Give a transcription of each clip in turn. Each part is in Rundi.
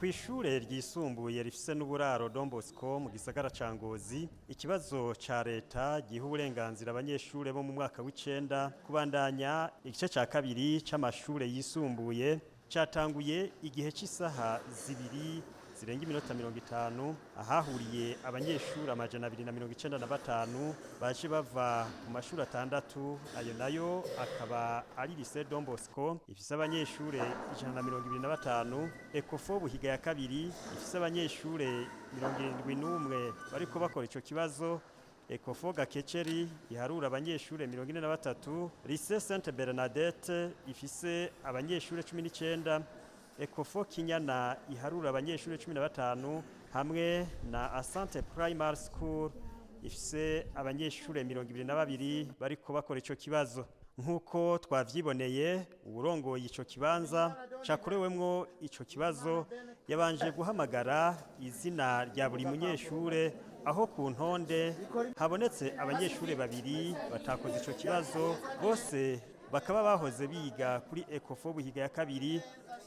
Kw'ishure ryisumbuye rifise n'uburaro Don Bosco mu gisagara ca Ngozi, ikibazo ca leta giha uburenganzira abanyeshure bo mu mwaka w'icenda kubandanya igice ca kabiri c'amashure yisumbuye catanguye igihe c'isaha 2 zirenga iminota 50, ahahuriye abanyeshuri 295 baje bava ku mashuri 6. Ayo nayo akaba ari Lycée Don Bosco ifise abanyeshure 125, Ecofo Buhiga ya kabiri ifise abanyeshure 71 bariko bakora ico kibazo, Ecofo Gakeceri iharura abanyeshure 43, Lycée Sainte Bernadette ifise abanyeshure 19, Ecofo Kinyana iharura abanyeshure 15 hamwe na Asante Primary School ifise abanyeshure 22 bariko bakora ico kibazo. Nk'uko twavyiboneye, uwurongoye ico kibanza cakorewemwo ico kibazo yabanje guhamagara izina rya buri munyeshure, aho ku ntonde habonetse abanyeshure babiri batakoze ico kibazo, bose bakaba bahoze biga kuri Ecofo Buhiga ya kabiri.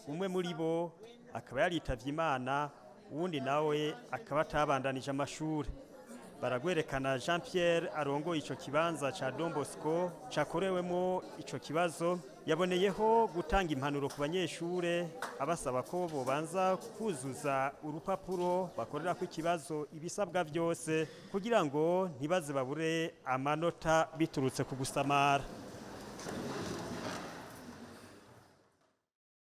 Umwe muri bo akaba yaritavye Imana, uwundi nawe akaba atabandanije amashuri. Baragwerekana Jean Pierre arongoye ico kibanza ca Don Bosco cakorewemo ico kibazo yaboneyeho gutanga impanuro ku banyeshure, abasaba ko bobanza kuzuza urupapuro bakorerako ikibazo ibisabwa vyose kugira ngo ntibaze babure amanota biturutse ku gusamara.